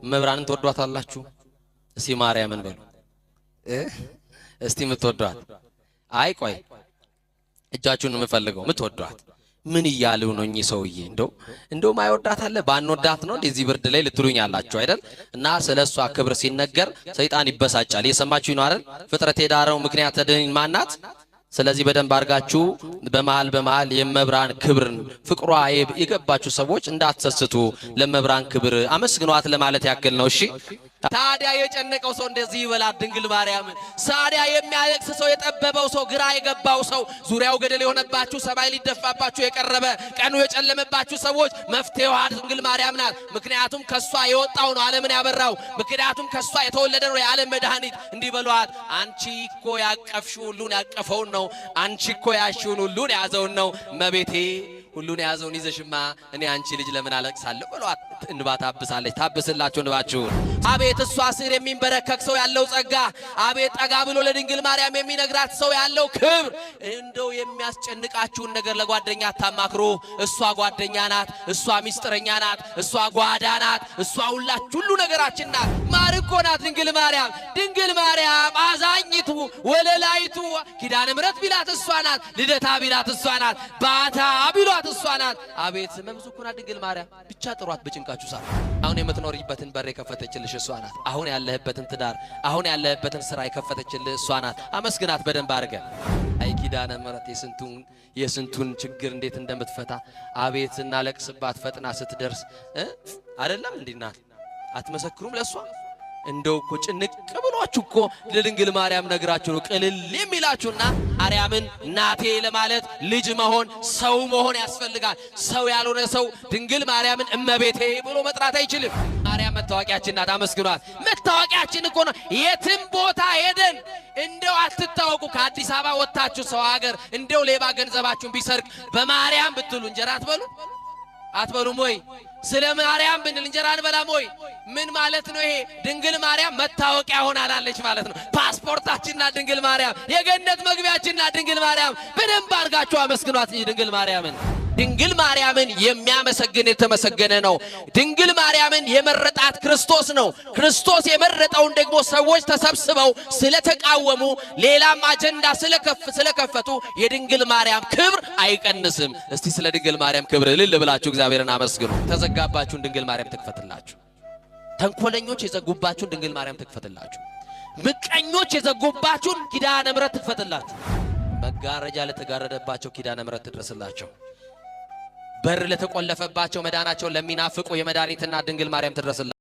እመብርሃንን ትወዷታላችሁ? እስቲ ማርያምን በሉ። እስቲ የምትወዷት፣ አይ ቆይ እጃችሁን ነው የምፈልገው። የምትወዷት ምን እያሉ ነው እኚህ ሰውዬ? እንደው ማይወዳት አለ? ባንወዳት ነው እንደዚህ ብርድ ላይ ልትሉኝ አላችሁ አይደል? እና ስለ እሷ ክብር ሲነገር ሰይጣን ይበሳጫል። እየሰማችሁ ነው አይደል? ፍጥረት የዳረው ምክንያት ድን ማናት? ስለዚህ በደንብ አድርጋችሁ በመሃል በመሃል የመብራን ክብርን ፍቅሯ የገባችሁ ሰዎች እንዳትሰስቱ፣ ለመብራን ክብር አመስግኗት ለማለት ያክል ነው። እሺ ታዲያ የጨነቀው ሰው እንደዚህ ይበላት ድንግል ማርያምን። ታዲያ የሚያለቅስ ሰው፣ የጠበበው ሰው፣ ግራ የገባው ሰው፣ ዙሪያው ገደል የሆነባችሁ፣ ሰማይ ሊደፋባችሁ የቀረበ፣ ቀኑ የጨለመባችሁ ሰዎች መፍትሄዋ ድንግል ማርያም ናት። ምክንያቱም ከሷ የወጣው ነው ዓለምን ያበራው። ምክንያቱም ከሷ የተወለደ ነው የዓለም መድኃኒት። እንዲህ በሏት፣ አንቺ እኮ ያቀፍሽው ሁሉን ያቀፈውን ነው። አንቺ እኮ ያሽውን ሁሉን የያዘውን ነው። እመቤቴ ሁሉን የያዘውን ይዘሽማ እኔ አንቺ ልጅ ለምን አለቅሳለሁ ብሏት እንባ ታብሳለች። ታብስላችሁ እንባችሁን። አቤት እሷ ስር የሚንበረከክ ሰው ያለው ጸጋ፣ አቤት ጠጋ ብሎ ለድንግል ማርያም የሚነግራት ሰው ያለው ክብር። እንደው የሚያስጨንቃችሁን ነገር ለጓደኛ አታማክሩ። እሷ ጓደኛ ናት፣ እሷ ሚስጥረኛ ናት፣ እሷ ጓዳ ናት፣ እሷ ሁላችሁ ሁሉ ነገራችን ናት። ማር እኮ ናት ድንግል ማርያም። ድንግል ማርያም አዛኝቱ ወለላይቱ፣ ኪዳነ ምሕረት ቢላት እሷ ናት፣ ልደታ ቢላት እሷ ናት፣ ባታ ቢሏት እሷ ናት። አቤት መብዙ እኮ ናት ድንግል ማርያም። ብቻ ጥሯት በጭንቃችሁ ሰዓት። አሁን የምትኖሪበትን በር የከፈተችልሽ እሷ ናት። አሁን ያለህበትን ትዳር፣ አሁን ያለህበትን ስራ የከፈተችልህ እሷ ናት። አመስግናት በደንብ አድርገህ። አይ ኪዳነ ምሕረት የስንቱን ችግር እንዴት እንደምትፈታ፣ አቤት እናለቅስባት ፈጥና ስትደርስ አይደለም እንዴ እናት? አትመሰክሩም ለሷ? እንደው እኮ ጭንቅ ብሏችሁ እኮ ለድንግል ማርያም ነግራችሁ ነው ቅልል የሚላችሁና ማርያምን እናቴ ለማለት ልጅ መሆን ሰው መሆን ያስፈልጋል። ሰው ያልሆነ ሰው ድንግል ማርያምን እመቤቴ ብሎ መጥራት አይችልም። ማርያም መታወቂያችን ናት። አመስግኗት። መታወቂያችን እኮ ነው። የትም ቦታ ሄደን እንደው አትታወቁ። ከአዲስ አበባ ወጥታችሁ ሰው ሀገር እንደው ሌባ ገንዘባችሁን ቢሰርቅ በማርያም ብትሉ እንጀራ አትበሉ አትበሉም ወይ? ስለ ማርያም ብንል እንጀራ አንበላም ወይ? ምን ማለት ነው ይሄ? ድንግል ማርያም መታወቂያ ሆናላለች ማለት ነው። ፓስፖርታችንና ድንግል ማርያም፣ የገነት መግቢያችንና ድንግል ማርያም። በደንብ አድርጋችሁ አመስግኗት እንጂ ድንግል ማርያምን። ድንግል ማርያምን የሚያመሰግን የተመሰገነ ነው። ድንግል ማርያምን የመረጣት ክርስቶስ ነው። ክርስቶስ የመረጠውን ደግሞ ሰዎች ተሰብስበው ስለተቃወሙ፣ ሌላም አጀንዳ ስለከፈቱ የድንግል ማርያም ክብር አይቀንስም። እስቲ ስለ ድንግል ማርያም ክብር እልል ብላችሁ እግዚአብሔርን አመስግኑ። ተዘጋባችሁን ድንግል ማርያም ትክፈትላችሁ። ተንኮለኞች የዘጉባችሁን ድንግል ማርያም ትክፈትላችሁ። ምቀኞች የዘጉባችሁን ኪዳነ ምሕረት ትክፈትላችሁ። መጋረጃ ለተጋረደባቸው ኪዳነ ምሕረት ትድረስላቸው። በር ለተቆለፈባቸው፣ መዳናቸውን ለሚናፍቁ የመድኃኒትና ድንግል ማርያም ትድረስላቸው።